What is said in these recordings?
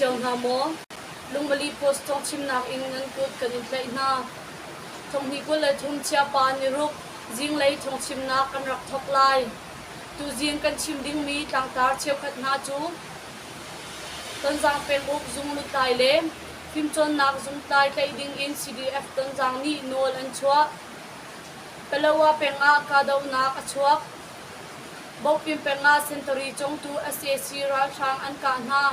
cio hna maw? Lungmali Post thawngchimnak in nan kut kan in tlaih hna. Thonghnih 23 Chiapa niruk zinglei thawngchimnak kan rak thawk lai. Tuzing kan chim dingmi tlangtar cheukhat hna cu Tonzang penguk zung lutlai le fimcawnnak zungtlai tlaih ding in CDF Tonzang nih nawl an chuah. Palawa peng ah kahdohnak a chuak. Bopin peng ah sentari congtu sac ralhrang an kah hna.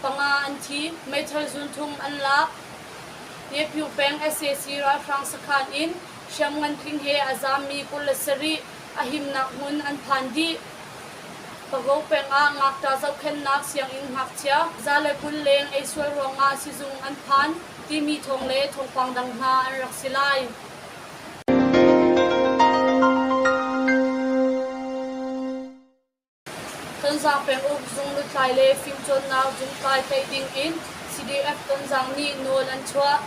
Panga an thi, meithal zunthum an lak. Yepyu peng sac ralhrang sakhan in hriamngan tling he a zaammi 27 a himnak hmun an phan dih. Pago peng ah ngakṭah zohkhenhnak sianginn ngakchia 120 leng eisual ruangah sizung an phan timi thawng le thawngpang dang hna an rak si lai. Tonzang penguk zung lutlai le fimcawnnak zungtlai tlaih ding in CDF Tonzang nih nawl an chuah.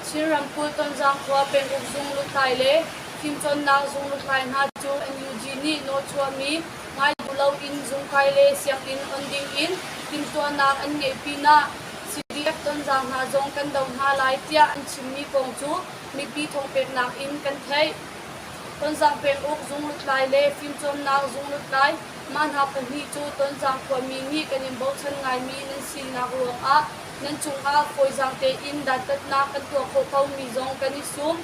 Chin ramkulh Tonzang khua penguk zung lutlai le fimcawnnak zung lutlai hna cu NUG nih nawlchuahmi ngai duh loin zungkai le sianginn on ding in timhtuahnak an ngeih pinah CDF Tonzang hna zong kan doh hna lai tiah an chimmi kong cu mipi thawngpeknak in kan theih. Tonzang penguk zung lutlai le fimcawnnak zung lutlai mah hna pahnih cu Tonzang khuami nih kan in bochan ngaimi nan sinak ruangah nan cungah fawizaang tein dantatnak kan tuah khawh komi zong kan i sum.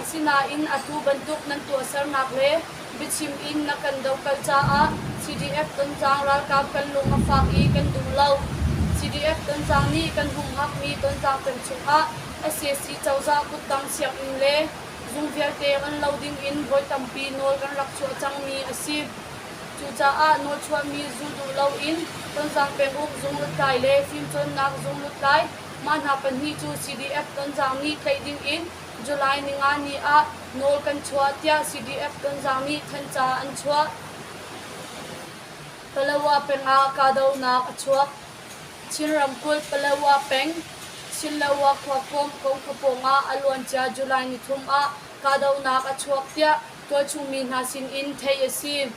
Asinain atu bantuk nan tuahsernak le biachim in na kan dohkalh caah CDF Tonzang ralkap kan lung a fak i kan duh lo. CDF Tonzang nih kan humhakmi Tonzang peng chungah sac cozah kuttang sianginn le zung vialte on lo dingin voi tampi nawl kan rak chuah cangmi a si. Cucaah nawlchuahmi zul duh loin Tonzang penguk zung lutlai le fimcawnnak zung lutlai mah hna pahnih cu CDF Tonzang nih tlaih dingin July ninga ni ah nawl kan chuah tiah CDF Tonzang nih thanhca an chuah. Palawa peng ah kahdohnak a chuak. Chin ramkulh Palawa peng Chinlawa khuakomh Kongkhua pawng ah a luancia July nithum ah kahdohnak a chuak tiah tualchung mi hna sin in theih a si.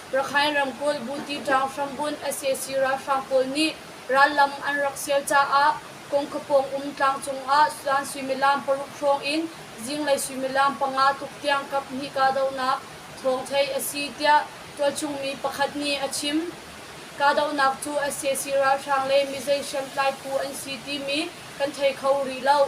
Rakhine ramkulh Buti ṭang hrambunh sac ralhrang pawl nih rallam an rak sial caah Kongkhua pawng um tlang cungah zan suimilam paruk hrawng in zinglei suimilam panga tuk tiang kaphnih kahdohnak thawng theih a si tiah tualchung mi pakhat nih a chim. Kahdohnak cu sac ralhrang le mizei hriamtlai phu an si timi kan thei kho rih lo.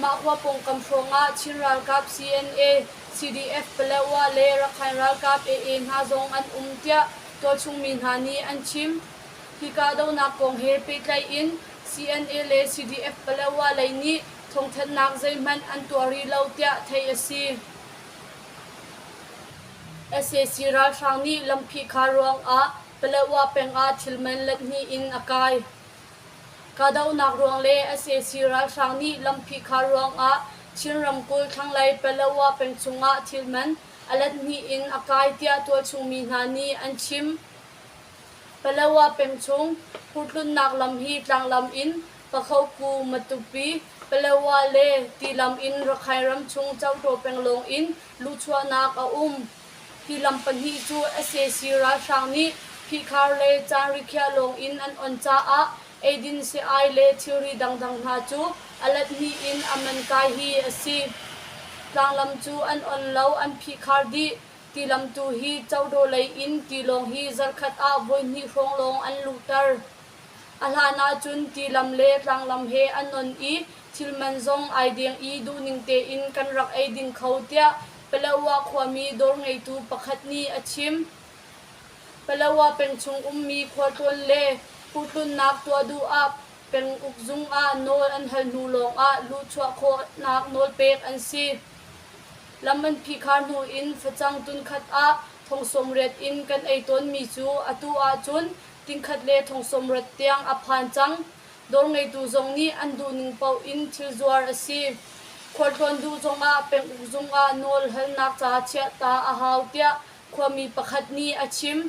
Mah khua pawngkam hrawngah Chin ralkap CNA, CDF Paletwa le Rakhine ralkap AA hna zong an um tiah tualchung mi hna nih an chim. Hi kahdohnak kong he pehtlaih in CNA le CDF Paletwa lei nih thawngthanhnak zeihmanh an tuah rih lo tiah theih a si. Sac ralhrang nih lamphihkhar ruangah Paletwa peng ah thilman lethnih in a kai. Kahdohnak ruang le sac ralhrang nih lamphihkhar ruangah Chin ramkulh thlanglei Paletwa peng chungah thilman a lethnih in a kai tiah tualchung mi hna nih an chim. Paletwa peng chung phurtlunnak lam hi tlanglam in Pakhoku, Matupi, Paletwa le tilam in Rakhine ram chung Cohtaw peng lawng in luhchuahnak a um. Hi lam pahnih cu sac ralhrang nih phihkhar le caan rikhiah lawng in an on caah eidin si-ai le thilri dangdang hna cu a lethnih in a man kai hi a si. Tlanglam cu an on lo, an phihkhar dih. Tilam tu hi Cohdaw lei in tilawng hi zarkhat ah voihnih hrawng lawng an luhter. A hlan ahcun tilam le tlanglam he an on i thilman zong ai deng i duhning tein kan rak eiding kho tiah Palawa khuami dawr ngeitu pakhat nih a chim. Palawa peng chung ummi khualtlawn le phurtlunnak tuah duh ah penguk zung ah nawl an hal hnu lawngah luhchuah khawhnak nawl pek an si. Lam an phihkhar hnu in facang tunkhat ah thong 80 in kan ei tawnmi cu atu ahcun tingkhat le thong 80 tiang a phan cang. Dawr ngeitu zong nih an duhning paoh in thil zuar a si. Khualtlawn duh zongah penguk zung ah nawl halnak ca chiah ta a hau tiah khuami pakhat nih a chim.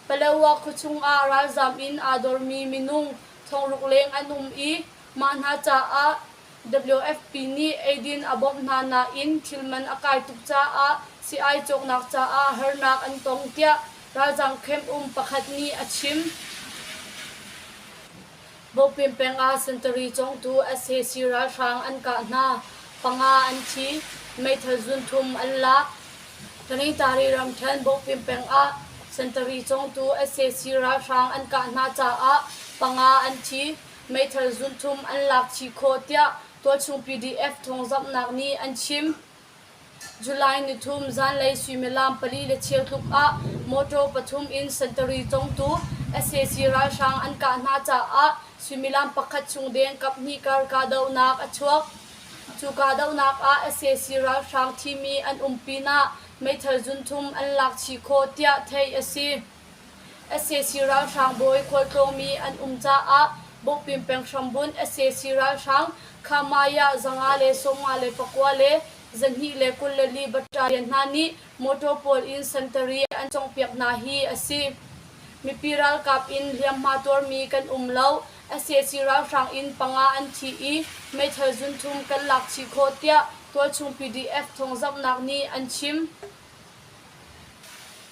Palawa khuachung ah ralzaam in aa dormi minung thongruk leng an um i mah hna caah WFP nih eidin a bawmh hna nain thil man a kai tuk caah sii-ai cawknak caah harnak an tong tiah ralzaam camp um pakhat nih a chim. Bopin peng ah sentari cawngtu sac ralhrang an kah hna. Panga an thi. Meithal zunthum an lak. Taningtari ramṭhen Bopin peng ah sentari cawngtu sac ralhrang an kah hna caah panga an thi. Meithal zunthum an lak chih khawh tiah tualchung PDF thawngzamhnak nih an chim. July nithum zanlei suimilam 4:15 tluk ah motor pathum in sentari congtu sac ralhrang an kah hna caah suimilam pakhat chung deng kaphnih kar kahdohnak a chuak. Cu kahdohnak ah sac ralhrang thimi an um pinah meithal zunthum an lak chih khawh tiah theih a si. Sac ralhrang bawi khualtlawngmi an um caah Bawhpin peng hrambunh sac ralhrang Khamaya 559 le 224 battalion hna nih motor pawl in sentari an cawnghpiak hna hi a si. Mipi ralkap in hliamhma tuarmi kan um lo. Sac ralhrang in panga an thi i meithal zunthum kan lak chih khawh tiah tualchung PDF thawngzamhnak nih an chim.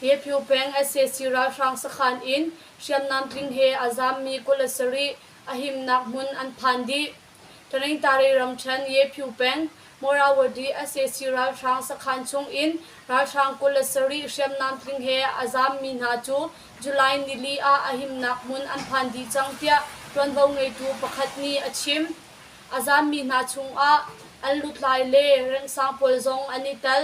Yepyu peng sac ralhrang sakhan in hriamnam tling he a zaammi 27 a himnak hmun an phan dih. Taningtari ramṭhen Yepyu peng Morawadi sac ralhrang sakhan chung in ralhrang 27 hriamnam tling he a zaammi hna cu July nili ah a himnak hmun an phan dih cang tiah ṭuanvo ngeitu pakhat nih a chim. A zaammi hna chungah an lutlai le rengsang pawl zong an i tel.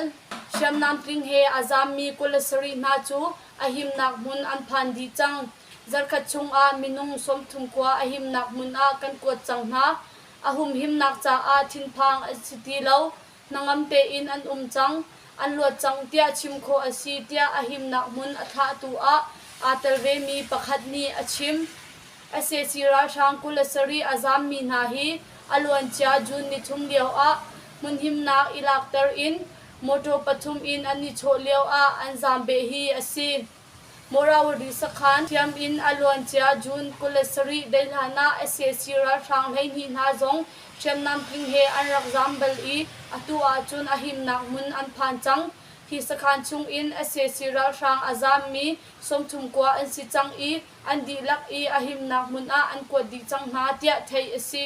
Hriamnam tling he a zaammi 27 hna cu a himnak hmun an phan dih cang. Zarkhat chungah minung 30 khua a himnak hmun ah kan kuat cang hna. A humhimnak caah thinphang a si ti lo. Hnangam tein an um cang. An luat cang tiah chim khawh a si tiah a himnak hmun a thlahtu ah aa tel vemi pakhat nih a chim. Sac ralhrang 27 a zaammi hna hi a luancia June nithum lio ah hmunhimnak i lakter in motor pathum in an i chawh lio ah an zaam beh hi a si. Morawadi sakhan thiam in a luancia June 27 daihlan ah sac ralhrang 12 hna zong hriamnam tling he an rak zaam bal i atu ahcun a himnak hmun an phan cang. Hi sakhan chung in sac ralhrang a zaammi 30 kua an si cang i an dihlak i a himnak hmun ah an kuat dih cang hna tiah theih a si.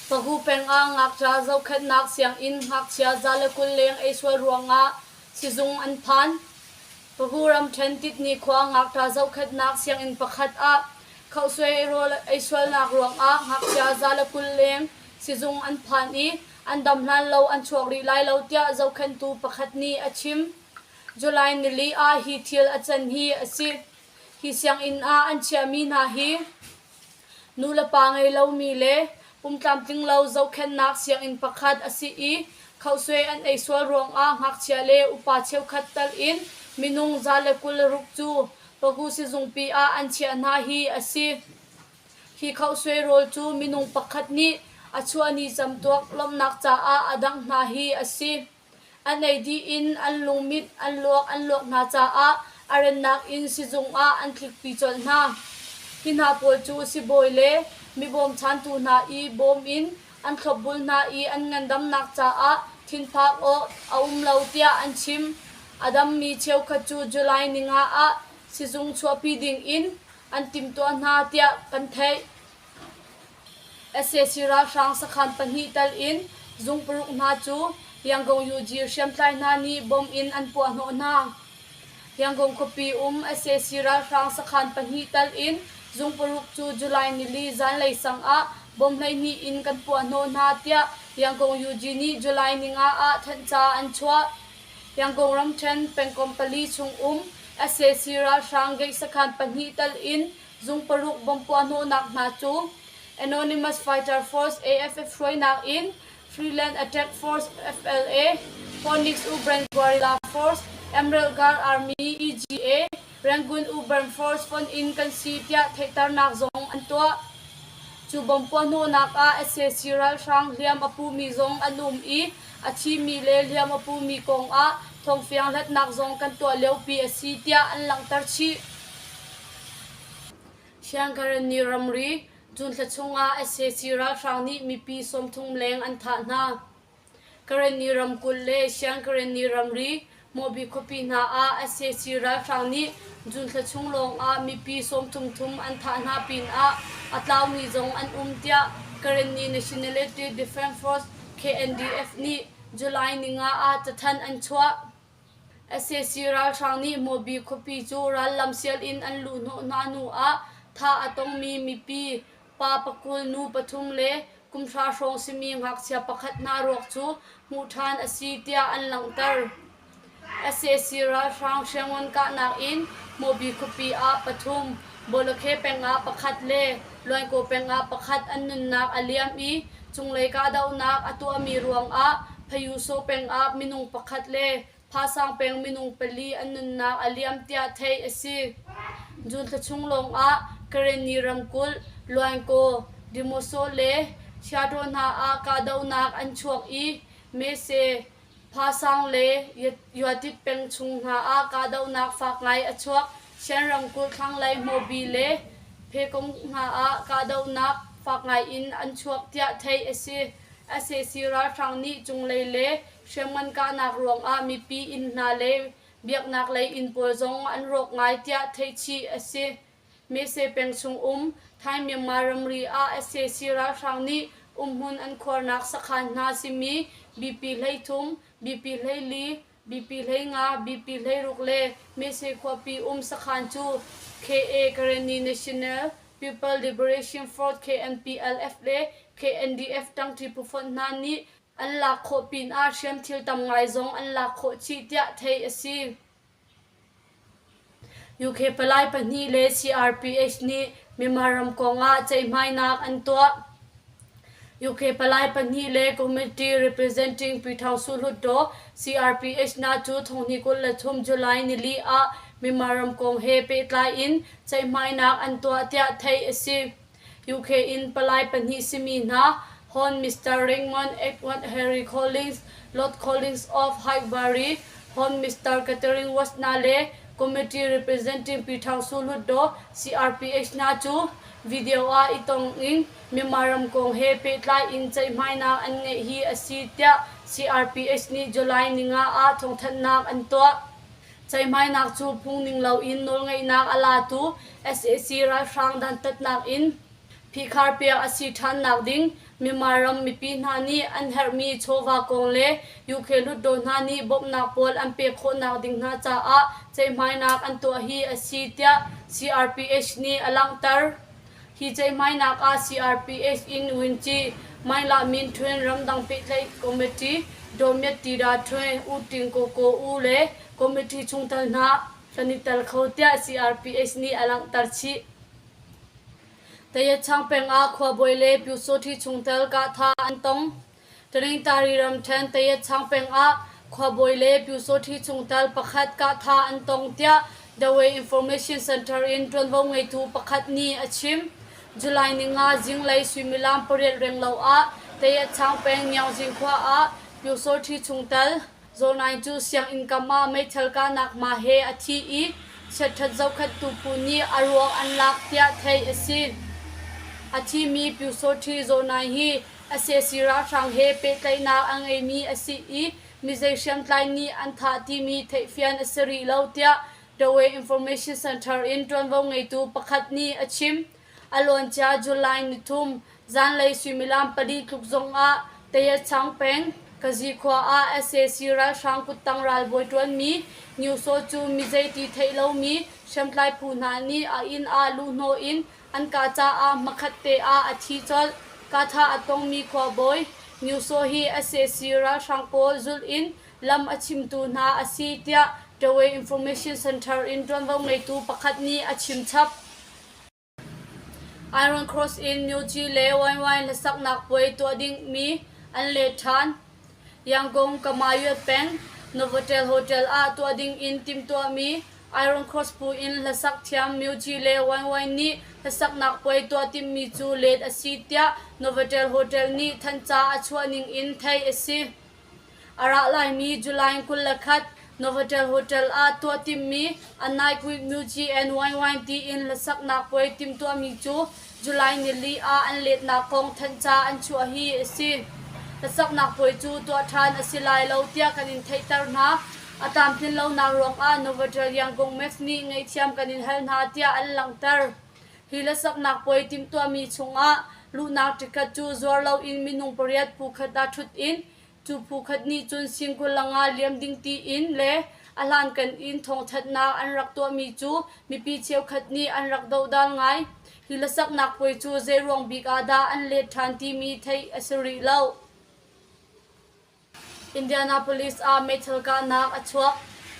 Pahu peng ah ngakṭah zohkhenhnak sianginn ngakchia 120 leng eisual ruangah sizung an phan. Pahu ramṭhen Titni khua ngakṭah zohkhenhnak sianginn pakhat ah khohsuai rawl eisualnak ruangah ngakchia 120 leng sizung an phan i an dam hlan lo an chuak rih lai lo tiah zohkhenhtu pakhat nih a chim. July nili ah hi thil a can hi a si. Hi sianginn ah an chiahmi hna hi nulepa ngei lomi le pumtlamtling lo zohkhenhnak sianginn pakhat a si i khohsuai an ei sual ruangah ngakchia le upa cheukhat tal in minung 126 cu Pagu sizungpi ah an chiah hna hi a si. Hi khohsuai rawl cu minung pakhat nih a chuahni camtuak lawmhnak caah a dangh hna hi a si. An ei dih in an lungmit an luak an luak hna caah a rennak in sizung ah an tlikpi colh hna. Hi hna pawl cu sibawi le mi bawmchantu hna i bawm in an thlopbul hna i an ngandamnak caah thinphak awk a um lo tiah an chim. A dammi cheukhat cu July ninga ah sizung chuahpi ding in an timhtuah hna tiah kan theih. Sac ralhrang sakhan pahnih tal in zung paruk hna cu Yangon UG hriamtlai hna nih bomb in an puahhnawh hna. Yangon khuapi um sac ralhrang sakhan pahnih tal in zung paruk cu July nili zanlei sang ah bomb 12 in kan puahhnawh hna tiah Yangon UG nih July ninga ah thanhca an chuah. Yangon ramṭhen pengkomh pali chung um sac ralhrang gate sakhan pahnih tal in Zung paruk bomb puahhnawhnak hna cu Anonymous Fighter Force AFF hruainak in Freeland Attack Force FLA, Phoenix Urban Guerrilla Force, Emerald Guard Army EGA, Rangoon Urban Force fonh in kan si tiah theihternak zong an tuah. Cu bomb puahhnawhnak ah sac ralhrang hliam a pumi zong an um i a thimi le hliam a pumi kong ah thawngfiang hlatnak zong kan tuah liopi a si tiah an langhter chih. Siangkarenni ramri June thla chungah sac ralhrang nih mipi 30 leng an thah hna. Karenni ramkulh le Siangkarenni ramri Hmawbi khuapi hna ah sac ralhrang nih June thla chung lawng ah mipi 33 thum an thah hna pinah a tlaumi zong an um tiah Karenni Nationality Defence Force KNDF nih July ninga ah cathanh an chuah. Sac ralhrang nih Hmawbi khuapi cu rallam sial in an luhhnawh hna hnu ah thah a tongmi mipi pa pakul nu pathum le kum hra hrawng simi ngakchia pakhat hna ruak cu hmuh ṭhan a si tiah an langhter. Sac ralhrang hriamngan kahnak in Hmawbi khuapi ah pathum, Bawlakhe peng ah pakhat le Luainkaw peng ah pakhat an nunnak a liam i cunglei kahdohnak a tuahmi ruangah Phayusaw peng ah minung pakhat le Phasang peng minung pali an nunnak a liam tiah theih a si. June thla chung lawngah Karenni ramkulh, Luainkaw, Demoso le Chiaṭaw hna ah kahdohnak an chuak i Mese, Phasang le Yuatit peng chung hna ah kahdohnak fak ngai a chuak. Shan ramkulh thlanglei Hmawbi le Phekong hna ah kahdohnak fak ngai in an chuak tiah theih a si. Sac ralhrang nih cunglei le hriamngan kahnak ruangah mipi inn hna le biaknak lei inn pawl zong an rawk ngai tiah theihchih a si. Mese peng chung um Thai-Myanmar ramri ah sac ralhrang nih umhmun an khuarnak sakhan hna simi BP 13, BP 14, BP 15, BP 16 le Mese khuapi um sakhan cu KA Karenni National People Liberation Front KNPLF le KNDF ṭangṭi phufonh hna nih an lak khawh pinah hriamthil tam ngai zong an lak khawh chih tiah theih a si. UK palai pahnih le CRPH nih Myanmar ram kongah ceihmainak an tuah. UK palai pahnih le Committee Representing Pyithawngsuh Hluttaw CRPH hna cu thonghnih 23 July nili ah Myanmar ram kong he pehtlai in ceihmainak an tuah tiah theih a si. UK in palai pahnih simi hna Hon Mr. Raymond Edward Harry Collins, Lord Collins of Highbury, Hon Mr. Catherine Wasna le Committee Representing Pyithawngsuh Hluttaw CRPH hna cu video ah i tong in Myanmar ram kong he pehtlai in ceihmainak an ngeih hi a si tiah CRPH nih July ninga ah thawngthanhnak an tuah. Ceihmainak cu phungning loin nawlngeihnak a latu sac ralhrang dantatnak in phihkharpiak a si ṭhannak ding Myanmar ram mipi hna nih an herhmi chawva kong le UK Hluttaw hna nih bawmhnak pawl an pek khawhnak ding hna caah ceihmainak an tuah hi a si tiah CRPH nih a langhter. Hi ceihmainak ah CRPH in Winci, Maila Min Htun ramdang pehtlaih committee, Daw Myat Tida Htun, U Ting Ko Ko U le committee chungtel hna kan i tel kho tiah CRPH nih a langhter chih. Tayetchang peng ah khuabawi le Pyusawthi chungtel kahtha an tong. Taningtari ramṭhen Tayetchang peng ah khuabawi le Pyusawthi chungtel pakhat kahtha an tong tiah Dawei Information Center in ṭuanvo ngeitu pakhat nih a chim. July ninga zinglei suimilam pariat renglo ah Tayetchang peng Nyaungzing khua ah Pyusawthi chungtel Zaw Naing cu sianginn kam ah meithal kahnak hma he a thi i chiatṭhat zohkhenhtu phu nih a ruak an lak tiah theih a si. A thimi Pyusawthi Zaw Naing hi sac ralhrang he pehtlaihnak a ngeimi a si i mizei hriamtlai nih an thah timi theihfian a si rih lo tiah Dawei Information Center in ṭuanvo ngeitu pakhat nih a chim. A luancia July nithum zanlei suimilam pali tluk zongah Tayachang peng Kazi khua ah sac ralhrang kuttang ralbawi ṭuanmi Nyu Saw cu mizei ti theih lomi hriamtlai phu hna nih a inn ah luhhnawh in an kah caah hmakhat te ah a thi colh. Kahtha a tongmi khuabawi Nyu Saw hi sac ralhrang pawl zulh in lam a chimtu hna a si tiah Dawei Information Center in ṭuanvo ngeitu pakhat nih a chim chap. Iron Cross in Myoci le YY hlasaknak puai tuah dingmi an let ṭhan. Yangon Kamayut peng Novotel Hotel ah tuah ding in timhtuahmi Iron Cross bu in hlasak thiam Myoci le YY nih hlasaknak puai tuah timhmi cu let a si tiah Novotel Hotel nih thanhca a chuah ning in theih a si. A ra laimi July 21 Novotel Hotel ah tuah timhmi A Night with Muji and Wine Wine tiin hlasaknak puai timhtuahmi cu July nili ah an letnak kong thanhca an chuah hi a si. Hlasaknak puai cu tuah ṭhan a si lai lo tiah kan in theihter hna. A tlamtlin lonak ruangah Novotel Yangon Max nih ngaihthiam kan in hal hna tiah an langhter. Hi hlasaknak puai timhtuahmi chungah luhnak ticket cu zuar loin minung pariat phu khat ah ṭhut in cu phu khat nih cun sing 25 liam ding tiin le a hlankan in thawngthanhnak an rak tuahmi cu mipi cheukhat nih an rak dohdal ngai. Hi hlasaknak puai cu zeiruang bik ah dah an let ṭhan timi theih a si rih lo. Indianapolis ah meithal kahnak a chuak.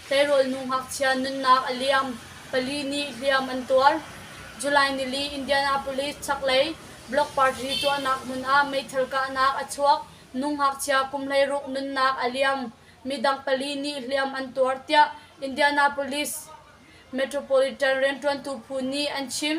Tleirawl nu ngakchia nunnak a liam. Pali nih hliam an tuar. July nili Indianapolis chaklei Block Party tuahnak hmun ah meithal kahnak a chuak. Nu ngakchia kum 16 nunnak a liam. Midang pali nih hliam an tuar tiah Indianapolis Metropolitan rianṭuantu phu nih an chim.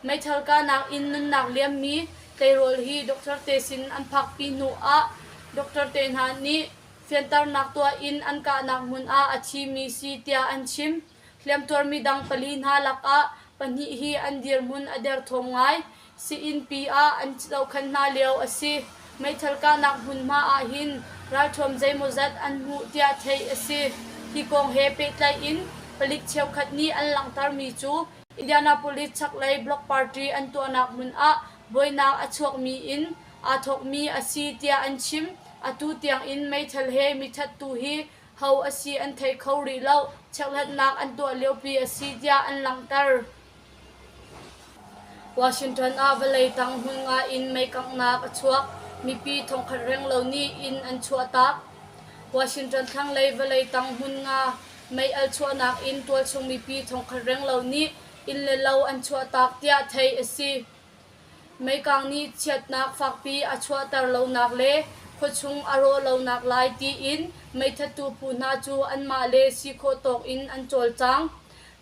Meithal kahnak in nunnak liammi tleirawl hi doctor te sin an phakpi hnu ah doctor te hna nih fianternak tuah in an kahnak hmun ah a thimi si tiah an chim. Hliamtuarmi dang pali hna lakah pahnih hi an dirhmun a derthawm ngai. Sii-innpi ah an zohkhenh hna lio a si. Meithal kahnak hmunhma ah hin ralṭhuam zeimawzat an hmuh tiah theih a si. Hi kong he pehtlaih in palik cheukhat nih an langhtermi cu Indianapolis chaklei Block Party an tuahnak hmun ah buainak a chuakmi in aa thawkmi a si tiah an chim. Atu tiang in meithal he mithattu hi ho a si an thei kho rih lo. Chekhlatnak an tuah liopi a si tiah an langhter. Washington ah vawlei tang hmun nga in mei kanghnak a chuak. Mipi thongkhat renglo nih inn an chuahtak. Washington thlanglei vawlei tang hmun nga mei-al chuahnak in tualchung mipi thongkhat renglo nih inn le lo an chuahtak tiah theih a si. Meikang nih chiatnak fakpi a chuahter lonak le khuachung a rawh lonak lai tiin meithattu phu hna cu anmah le si khawh tawk in an cawlcang.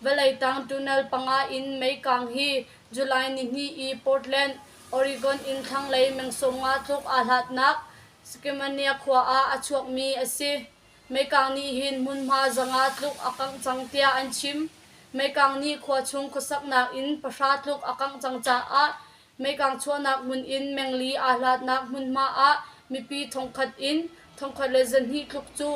Vawlei tang tunnel panga in meikang hi July nihnih i Portland, Oregon in thlanglei meng 50 tluk aa hlatnak Skamania khua ah a chuakmi a si. Meikang nih hin hmunhma 500 tluk a kangh cang tiah an chim. Meikang nih khuachung khuasaknak inn pahra tluk a kangh cang caah meikang chuahnak hmun in mengli aa hlatnak hmunhma ah mipi thongkhat in 1200 tluk cu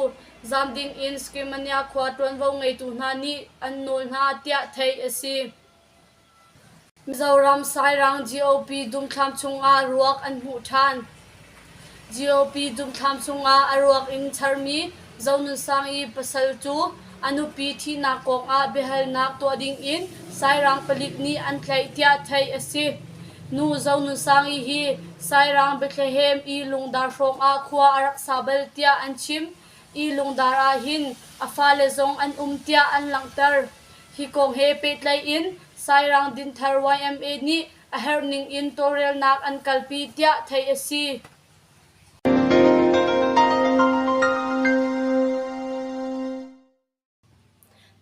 zaam ding in Skamania khua ṭuanvo ngeitu hna nih an nawl hna tiah theih a si. Mizoram Sairang GOP dungthlam chungah ruak an hmuh ṭhan. GOP dungthlam chungah a ruak in charmi Zonunsang i pasal cu a nupi thihnak kongah biahalnak tuah dingin Sairang palik nih an tlaih tiah theih a si. Nu Zonunsangi hi Sairang Bethlehem i Lungdar hrawngah khua a rak sa bal tiah an chim i Lungdar ah hin a fale zong an um tiah an langhter. Hi kong he pehtlaih in Sairang Dinthar YMA nih a herh ning in tawlrelnak an kalpi tiah theih a si.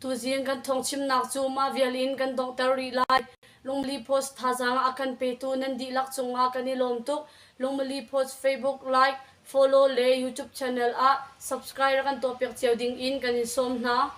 Tuzing kan thawngchimnak cu mah vial in kan donghter rih lai. Lungmali Post thazaang a kan petu nan dihlak cungah kan i lawm tuk. Lungmali Post Facebook like, follow le YouTube channel ah subscribe rak kan tuahpiak cio ding in kan in sawm hna.